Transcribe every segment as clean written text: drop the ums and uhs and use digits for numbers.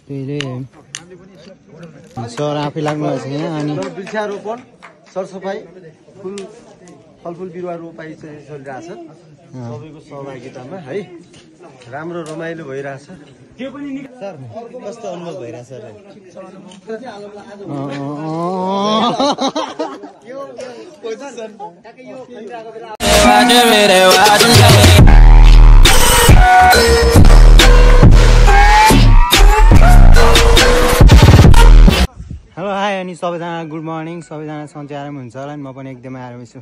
त्यहीले सर आफै लाग्नु भएको छ यहाँ। अनि वृक्षारोपण सरसफाई फलफुल बिरुवा रोपाइ चाहिँ चलिरहेछ सबैको सहभागितामा है। राम्रो रमाइलो भइरहेछ। सर कस्तो अनुभव भइरहेछ र? हेलो हाई अनि सबैजना गुड मर्निङ। सबैजना सन्चै आराम हुन्छ होला नि। म पनि एकदमै आरामै छु।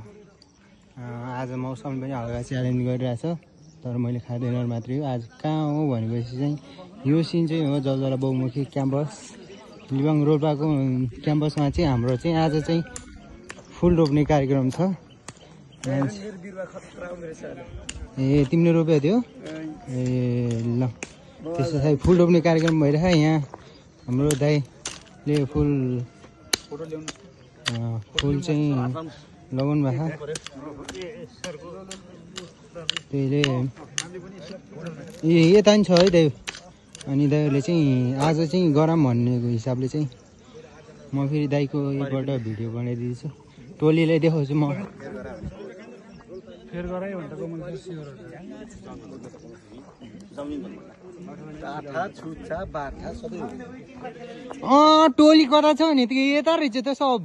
आज मौसम पनि हल्का च्यालेन्ज गरिरहेछ तर मैले खाँदैन मात्रै हो। आज कहाँ हो भनेपछि चाहिँ यो सिन चाहिँ हो जलजला बहुमुखी क्याम्पस लिबाङ रोल्पाको क्याम्पसमा चाहिँ हाम्रो चाहिँ आज चाहिँ फुल रोप्ने कार्यक्रम छ। ए तिमीले रोप्यो थियो? ए ल त्यस्तो चाहिँ फुल रोप्ने कार्यक्रम भइरहेछ यहाँ। हाम्रो दाइले फुल चाहिँ लगाउनु भएको त्यहीले ए यता नि छ है दाइ। अनि दाइहरूले चाहिँ आज चाहिँ गरम भन्नेको हिसाबले चाहिँ म फेरि दाइको एकपल्ट भिडियो बनाइदिन्छु। टोलीलाई देखाउँछु म। टोली कता छ भने यता रहेछ त सब।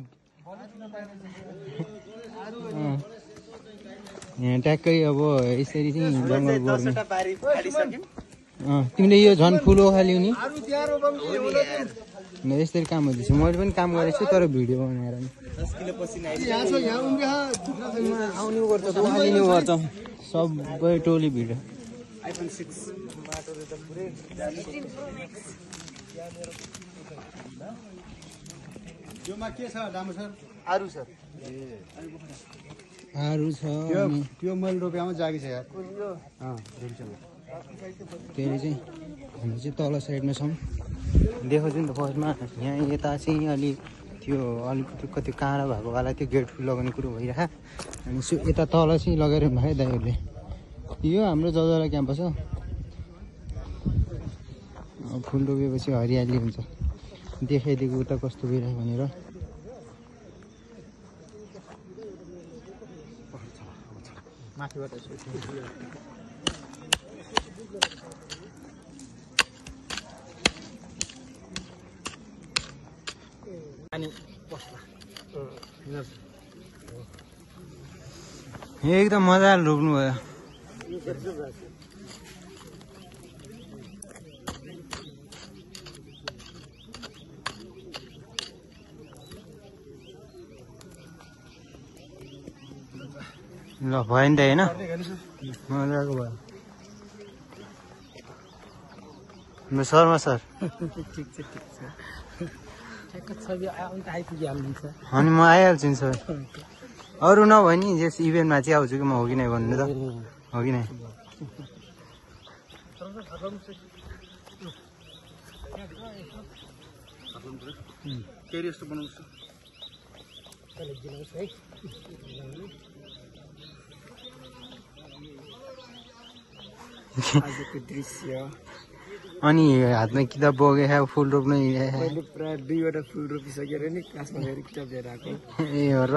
यहाँ ट्याक्कै अब यसरी चाहिँ जङ्गल गोड्ने। तिमीले यो झन् फुलो खाल्यौ नि यसरी काम हुँदैछ। मैले पनि काम गरेको छु तर भिडियो बनाएर सबै टोली भिडियो। आरु छ त्यो मैले रोपियामा जागी छ यार। त्यसले चाहिँ हामी चाहिँ तल साइडमा छौँ देखाउँछु नि त फर्स्टमा। यहाँ यता चाहिँ अलि त्यो अलिकति कति काँडा भएकोवाला त्यो गेट फुल लगाउने कुरो भइरहेको। अनि यता तल चाहिँ लगाएर भयो दाइहरूले। यो हाम्रो जलजला क्याम्पस हो। फुल रोपेपछि हरियाली हुन्छ। देखाइदिएको उता कस्तो भइरहेको भनेर। माथिबाट एकदम मजाले रोप्नु भयो। ल भयो नि त होइन मजाको भयो। शर्मा सर अनि म आइहाल्छु नि सर। अरू नभए नि यस इभेन्टमा चाहिँ आउँछु कि म हो कि नै भन्नु त हो कि नै। अनि हातमा किताब बोकेको फुल रोप्नु प्राय 2वटा फुल रोपिसकेर नि क्लासमा गएर किताब लिएर आएको। ए हो र।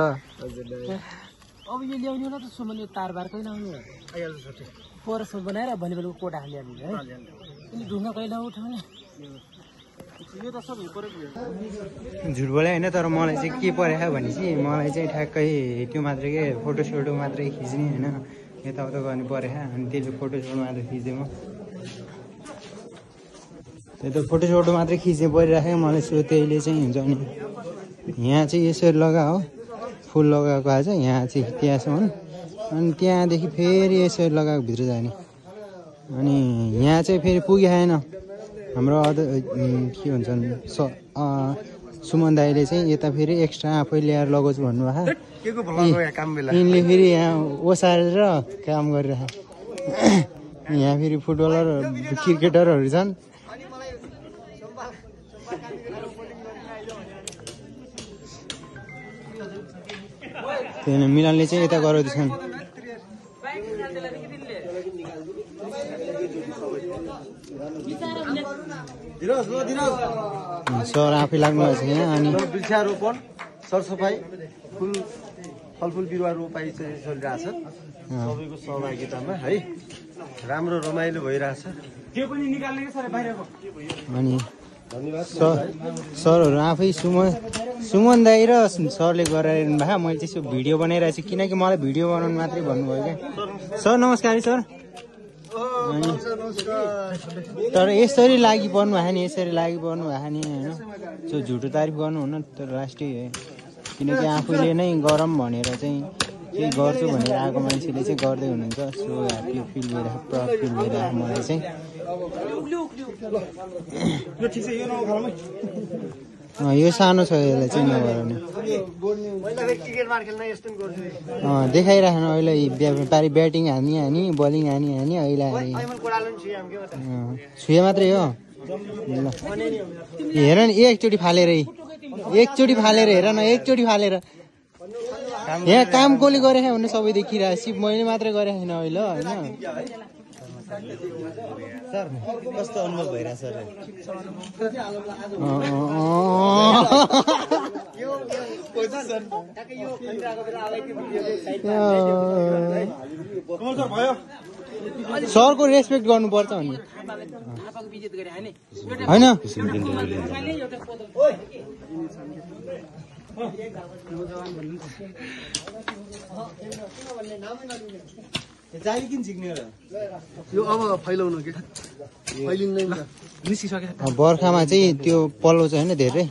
अब यो ल्याउने होला त सुमन यो तारबार कहिले आउने हो परसमा बनाएर भने बेलुको कोटा हालिहाल्ने है। अनि ढुङ्गा कहिले उठाउने यो त सबै परेको झुट बोले होइन। तर मलाई चाहिँ के परेको भनेपछि मलाई चाहिँ ठ्याक्कै त्यो मात्रै के फोटोसोटो मात्रै खिच्ने होइन यताउता गर्नु परेको। अनि त्यसले फोटोसोट मात्रै खिचेँ म। त्यो त फोटोसोटो मात्रै खिच्ने परिराखेँ मलाई। सो त्यहीले चाहिँ हुन्छ। अनि यहाँ चाहिँ यसरी लगा हो फुल लगाएको आज यहाँ चाहिँ त्यहाँसम्म। अनि त्यहाँदेखि फेरि यसरी लगाएको भित्र जाने। अनि यहाँ चाहिँ फेरि पुगिआएन हाम्रो के भन्छ सुमन दाइले चाहिँ यता फेरि एक्स्ट्रा आफै ल्याएर लगाउँछु भन्नुभएको। यिनले फेरि यहाँ ओसारेर काम गरिरहेको। यहाँ फेरि फुटबलर क्रिकेटरहरू छन्। मिलनले चाहिँ यता गराउँदैछन्। सर आफै लाग्नुभएको छ यहाँ अनि वृक्षारोपण सरसफाई फलफुल बिरुवा रोपाई चाहिँ चलिरहेछ सबैको सहभागितामा है राम्रो रमाइलो भइरहेछ त्यो पनि निकाल्ने सर बाहिरको अनि सरहरू आफै सुमन दाई र सरले गराइरहनु भएको मैले चाहिँ यसो भिडियो बनाइरहेको छु किनकि मलाई भिडियो बनाउनु मात्रै भन्नुभयो क्या सर नमस्कार सर अनि तर यसरी लागि पर्नु भएको नि यसरी लागि पर्नु भएको नि होइन सो झुटो तारिफ गर्नुहुन्न तर राष्ट्रिय किनकि आफूले नै गरम भनेर चाहिँ केही गर्छु भनेर आएको मान्छेले चाहिँ गर्दै हुनुहुन्छ सो ह्याप्पी फिल भइरहेको प्राउड फिल भइरहेको मलाई चाहिँ यो सानो छ यसलाई चाहिँ नगराउने देखाइराख्नु अहिले पारि ब्याटिङ हानी बलिङ हानी अहिले छुए मात्रै हो हेर न एकचोटि फालेर हेर न एकचोटि फालेर यहाँ काम कसले गरेको भने सबै देखिरहेको सिप मैले मात्रै गरेको छैन अहिले होइन सर कस्तो अनुभव भइरहेछ सर सरको रेस्पेक्ट गर्नुपर्छ नि होइन बर्खामा चाहिँ त्यो पल्लो चाहिँ होइन धेरै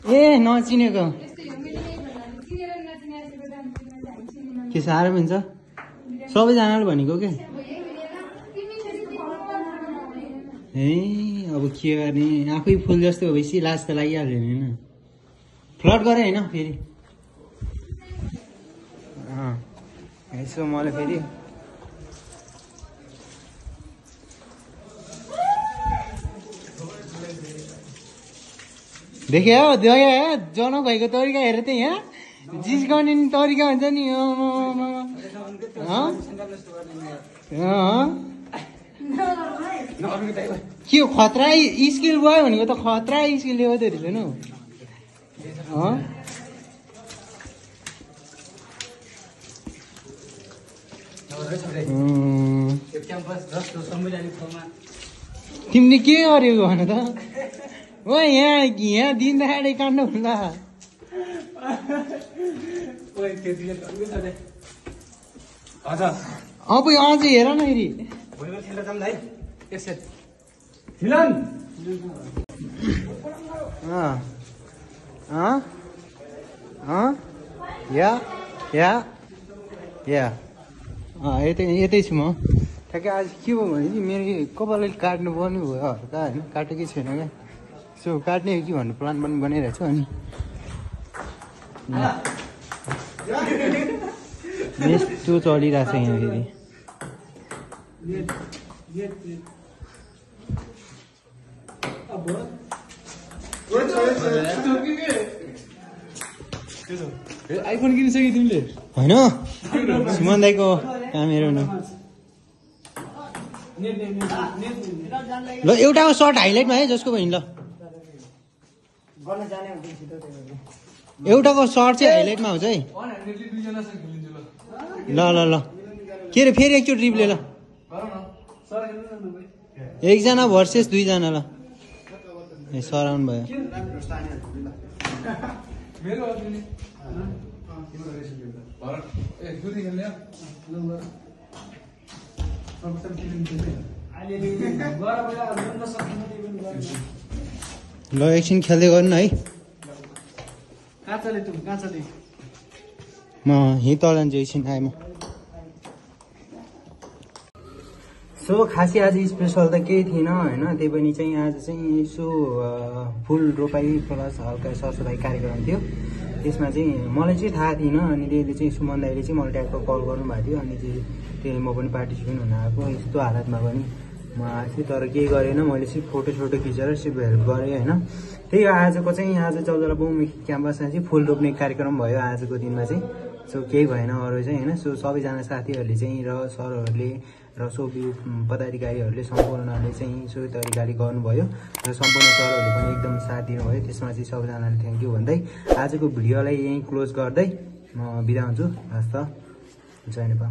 ए नचिनेको के साह्रो हुन्छ सबैजनाले भनेको के ए अब के गर्ने आफै फुल जस्तो भएपछि लाज त लागिहाल्यो नि होइन फ्लड गरे होइन फेरि यसो मलाई फेरि देखे हो जनक भएको तरिका हेर त यहाँ जिस्काउने तरिका हुन्छ नि के खतरा स्किल भयो भनेको त खतरा स्किल ल्यायो त रहेछ नि तिमीले के गरेको भन त ओ यहाँ दिँदाखेरि काट्नु होला अब अझ हेर न फेरि यतै छु म ठ्याक्कै आज के भयो भने चाहिँ मेरो कपालले काट्नु पर्ने भयो हल्का होइन काटेकै छैन क्या सो काट्ने हो कि भन्ने प्लान पनि बनाइरहेको छु अनि यस्तो चलिरहेको छ यहाँ फेरि आइफोन किनिसक्यो तिमीले होइन सुमन दाईको काम हेर न ल एउटाको सर्ट हाइलाइटमा है जसको भयो नि ल एउटाको सर्ट चाहिँ हाइलाइटमा हुन्छ है ल ल ल के अरे फेरि एकचोटि रिप्ले ल एकजना भर्सेस दुईजना ल ए सराउन्ड भयो ल एकछिन खेल्दै गर्नु है म यहीँ तल जान्छु एकछिन आएँ म सो खासै आज स्पेसल त केही थिएन होइन त्यही पनि चाहिँ आज चाहिँ यसो फुल रोपाई प्लस हल्का सरसफाइ कार्यक्रम थियो त्यसमा चाहिँ मलाई चाहिँ थाहा थिएन अनि त्यसले चाहिँ सुमन दाइले चाहिँ मलाई ट्याक्क कल गर्नुभएको थियो अनि चाहिँ त्यसले म पनि पार्टिसिपेट हुन आएको यस्तो हालतमा पनि म आएको थिएँ तर केही गरेन मैले चाहिँ फोटो खिचेर सिर्फ हेल्प गरेँ होइन त्यही आजको चाहिँ आज चौधला बहुमुखी क्याम्पसमा चाहिँ फुल रोप्ने कार्यक्रम भयो आजको दिनमा चाहिँ सो केही भएन अरू चाहिँ होइन। सो सबैजना साथीहरूले चाहिँ र सरहरूले र सोभि पदाधिकारीहरूले सम्पूर्णले चाहिँ सो तरिकाले गर्नुभयो र सम्पूर्ण सरहरूले पनि एकदम साथ दिनुभयो। त्यसमा चाहिँ सबैजनाले थ्याङ्क यू भन्दै आजको भिडियोलाई यहीँ क्लोज गर्दै म बिदा हुन्छु। हस् त, जय नेपाल।